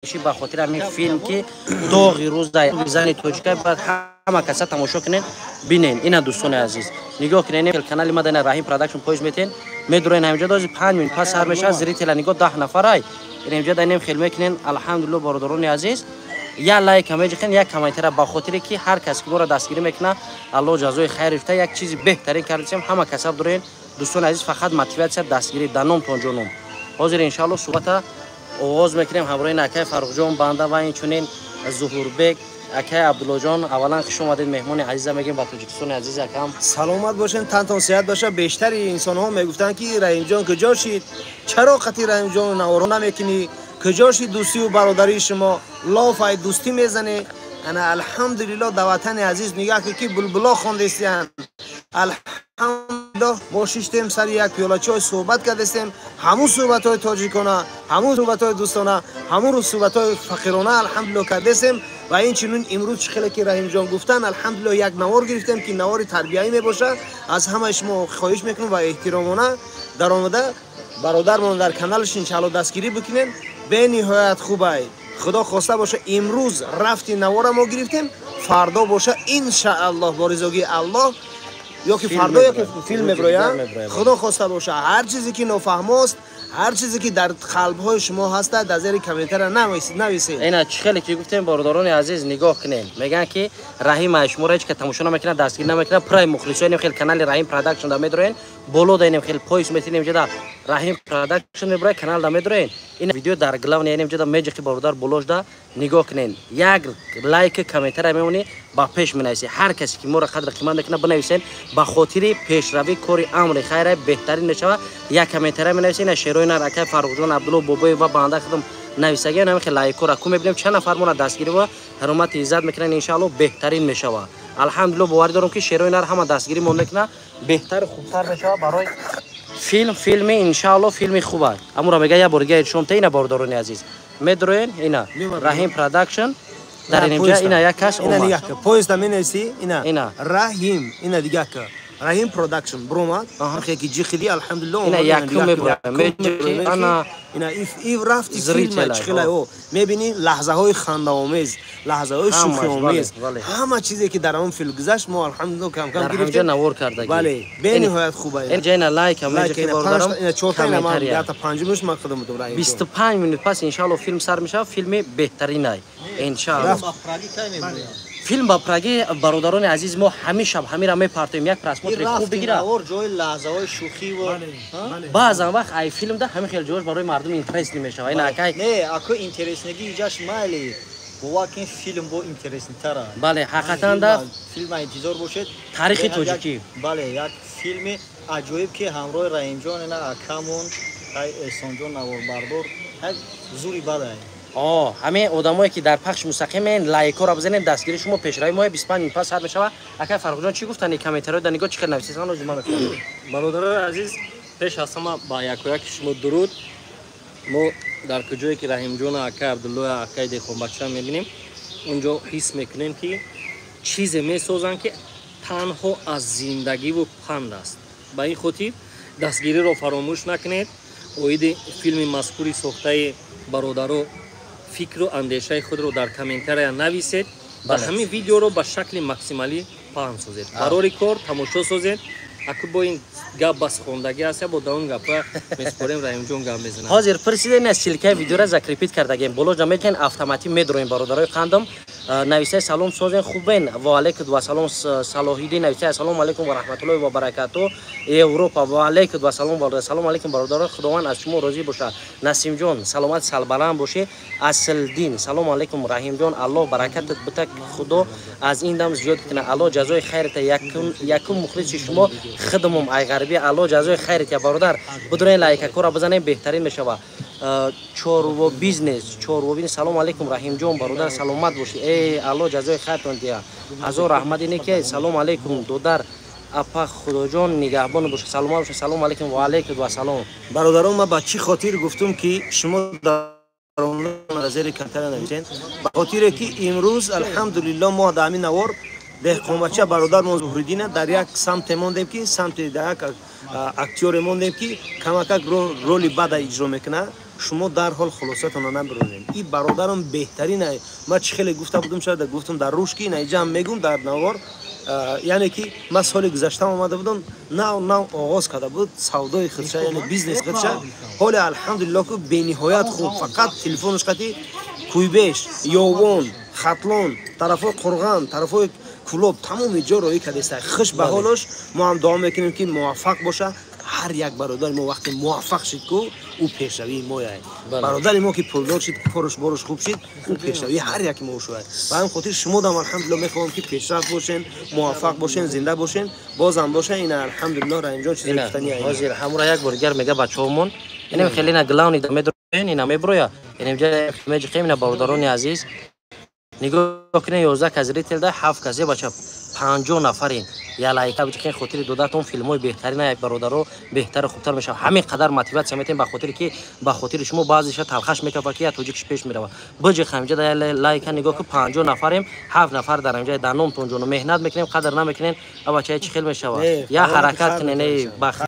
Ба хотири ҳамин филм, ки доғи рӯза зани тоҷика, бояд ҳама каса тамошо кунен, бинен. Ина, дӯстони азиз, нигоҳ кунен, канали ма дана Раҳим Продакшн поиск метен, медуроен. Ҳаминҷо дози 5 минут пас сар мешавад. Зрителя нигоҳ, 10 нафарай. Инҷо данем хел мекунен. Алҳамдулилло, бародарони азиз, як лайк меҷихен, як комментара, ба хотире ки ҳар кас ки моро дастгирӣ мекунад, Аллоҳ ҷазои хайр фита. Як чизи беҳтарин кардисем, ҳама касаб дорен. Дӯстони азиз, фақат мотиватсия, дастгирӣ дар номтон ҷоном. Ҳозир, иншаалло, суҳбата оғоз мекунем ҳамроҳи акай Фаррухҷон банда ва инчунин Зуҳурбек, акай Абдуллоҷон. Аввалан, хуш омадед, меҳмони азиза мегем ба Тоҷикистони азиз, акам. Саломат бошен, тантон сеҳат боша. Бештари инсонҳо мегуфтанд, ки Раҳимҷон куҷо шид, чаро қати Раҳимҷон наворо намекунӣ, куҷо шид дӯстию бародарии шумо, лофай дӯстӣ мезанӣ. Ана, алҳамдулилло, дар ватани азиз нигоҳ ки булбуло хондестиянд. Алҳамдулилло, мо шиштем, сари як пиёла чой суҳбат кардестем. Ҳамун суҳбатҳои тоҷикона, ҳамун суҳбатҳои дӯстона, ҳамун суҳбатҳои фақирона, алҳамдулилло, кардестем. Ва инчунин имрӯз, чӣ хеле ки Раҳимҷон гуфтанд, алҳамдулилло, як навор гирифтем, ки навори тарбиявӣ мебошад. Аз ҳамаи шумо хоҳиш мекунам ва эҳтиромона даромада бародармон дар каналаш, иншаалло, дастгирӣ бикунем. Бениҳоят хубай. Худо хоста боша, имрӯз рафти навора мо гирифтем, фардо боша, иншааллоҳ, бо ризогии Аллоҳ, ёки фардо, ёки филм меброям, худо хоста боша. Ҳар чизе ки нофаҳмост, ҳар чизе ки дар қалбҳои шумо ҳаста, дар зери комментара нависед. Ина, чӣ хеле ки гуфтем, бародарони азиз, нигоҳ кунем. Мегӯянд, ки Раҳим шуморо ҳеҷ ка тамошо намекунад, дастгирӣ намекунад. Пурай мухлисои хел канали Раҳим Продакшн да медроен, боло да инем хел поиск метинем, ҷода Раҳим Продакшн мебурай, канал да медроен. Ин видео дар главный инем ҷода меҷиқи, бародар, болошда нигоҳ кунен. Як лайк, комментара мемонӣ, ба пеш менависӣ. Ҳар касе ки моро қадр қимат мекунад, бинависен, ба хотири пешравӣ кори амри хайра беҳтарин мешавад. Як комментара менависен. Ина шерои нар акай Фаррухҷон Абдулло Бобоев ва банда худам нависагиам. Ҳамин хел лайкора ку мебинем, чанд нафар моро дастгирӣ ва ҳурмати иззат мекунанд. Иншаалло, беҳтарин мешавад. Алҳамдулилло, боварӣ дорам, ки шерои нар ҳама дастгирӣ мон мекунад, беҳтару хубтар мешавад барои филм. Филми, иншаалло, филми хуб аст. Амура мега, як бор дига шом та. Ина, бародарони азиз, медроен, ина Раҳим Продакшн дар инҷа, ина як кас омад. Поиск менависӣ, ина Раҳим, ина дига Раҳим Продакшн бромад, ки ҷихили, алҳамдулилло. Ина якум мебурам, ана ина ив рафти филм чихила о мебини, лаҳзаҳои хандаомез, лаҳзаҳои шӯхиомез, ҳама чизе ки дар он филм гузашт, мо, алҳамдулилло, кам кам гирифтем, навор кардаги. Бале, бениҳоят хуб. Инҷа ина лайк меҷихи, бародарам. Ина чорта, ина ман ята панҷумаш ман худам будам. Раҳим 25 минут пас, иншаалло, филм сар мешавад. Филми беҳтаринай, иншаалло. Филм ба праги, бародарони азиз, мо ҳамин шаб ҳамира мепартоем, як просмотри хуб бигира. Ҷои лаҳзаҳои шӯхӣ. Баъзан вақт ай филмда ҳамин хел ҷош барои мардум интересный мешавад. Ина акай. Не, ако интереснеги иҷаш майли, бовар кин, филм бо интереснитара. Бале, ҳақиқатан да. Филма интизор бошед. Таърихи тоҷикӣ. Бале, як филми аҷоиб, ки ҳамроҳи Раҳимҷон, ина акамон, Эҳсонҷон наворбардор, зури бадай. О, ҳамин одамое ки дар пахш мустақимен, лайкҳоро бизанед, дастгири шумо пешравӣ моҳи 25 минут пас сар мешавад. Акай Фаррухҷон, чӣ гуфтанд? Комментариҳо дар нигоҳ чӣ хел нависесан? Ма мекунам. Бародарои азиз, пеш аз ҳама ба якояки шумо дуруд. Мо дар куҷое ки Раҳимҷона, акай Абдуллоя, акай Деҳқонбача мебинем, онҷо ҳис мекунем, ки чизе месозанд, ки танҳо аз зиндагиву панд аст. Ба ин хотир дастгириро фаромӯш накунед. Оиди филми мазкури сохтаи бародаро фикру андешаи худро дар комментария нависед ва ҳамин видеоро ба шакли максималӣ паҳн созед, барори кор тамошо созед. Аку бо ин гап бас хондагӣ аст, бо давом гапа месупорем, Раҳимҷон гап мезанад. Ҳозир пурсиден, аз ссылкаи видеора закрепить кардагем, болоҷа метен, автоматӣ медроем. Бародарои қандам нависаи: «Салом, созен, хубен?» Ва алайкум вассалом. Салоҳиддин нависаи: «Ассалому алайкум ва раҳматуллоҳи ва баракату, Европа». Ва алайкум вассалом. Салом алайкум, бародарон, Худованд аз шумо розӣ бошад. Насимҷон, саломат, салбаланд бошӣ. Аслдин: «Салому алайкум, Раҳимҷон, Аллоҳ баракатат бита, Худо аз ин дам зиёд кунад, Аллоҳ ҷазои хайрата. Якум мухлиси шумо хидмум ай ғарбӣ, Аллоҳ ҷазои хайрат». Я бародар, бидурен, лайкакора бизанем, беҳтарин мешавад. Чорво бизнес, Чорво бизнес: «Салому алайкум, Раҳимҷон бародар, саломат бошӣ». Э, Аллоҳ ҷазои хайртон диҳа, ҳазор раҳмат. Ине ки: «Салому алайкум, додар, апа, Худоҷон нигаҳбон боша, саломат боша». Салому алайкум, ва алайкум вассалом. Бародарон, ман ба чӣ хотир гуфтум, ки шумо дар зери комментария нависен? Ба хотире ки имрӯз, алҳамдулилло, мо дар ҳамин навор деҳқонбача бародармон Зуҳриддина дар як самте мондем, ки самте дар як актёре мондем, ки камакак роли бада иҷро мекунад. Шумо дарҳол хулосатонро набиронем. И бародарам беҳтарин. Ман чӣ хеле гуфта будам, шояд гуфтам дар рӯшки, инаҷам мегум дар навор, яъне ки ман соли гузаштам омада будам, нав нав оғоз карда буд савдои худша, яъне бизнес худша. Ҳоле, алҳамдулилло, ку бениҳоят хуб, фақат телефонаш қати Куйбеш, Ёвон, Хатлон, тарафҳои Қурған, тарафҳои Кулоб, тамоми ҷо роҳӣ кардеста. Хуш ба ҳолош. Мо ҳам дуо мекунем, ки муваффақ боша. Ҳар як бародари мо вақте муваффақ шид ку, ӯ пешравии мояй. Бародари мо ки пулдор шид, коруш боруш хуб шид, ӯ пешравии ҳар яки мо шуд. Ба ҳамин хотир шумо дам, алҳамдулилло, мехоҳам, ки пешрафт бошен, муваффақ бошен, зинда бошен, бозам боша. Ина, алҳамдулилло, Раҳимҷон, чизе гуфтани. Ҳозир ҳамура як бор дигар мега бачаҳомон. Инам хеле на главный медроен, ина меброя, инам ҷа меҷиқем. Ина, бародарони азиз, нигоҳ кунед: 11 кас зритель да, ҳафт касе, бача, 50 нафарин. Я лайка биҷиқен, хотири додатон филмҳои беҳтарина, як бародаро беҳтару хубтар мешавад. Ҳамин қадар мотиватсия метем, ба хотире ки ба хотири шумо баъзеша талхаш мекафа, ки я тоҷикиш пеш мерава. Биҷиқ ҳаминҷа да лайка. Нигоҳ ку, 50 нафарем, ҳафт нафар дар ҳаминҷа. Дар номтон ҷону меҳнат мекунем, қадр намекунем. А бачаи, чӣ хел мешавад? Я ҳаракат кунен.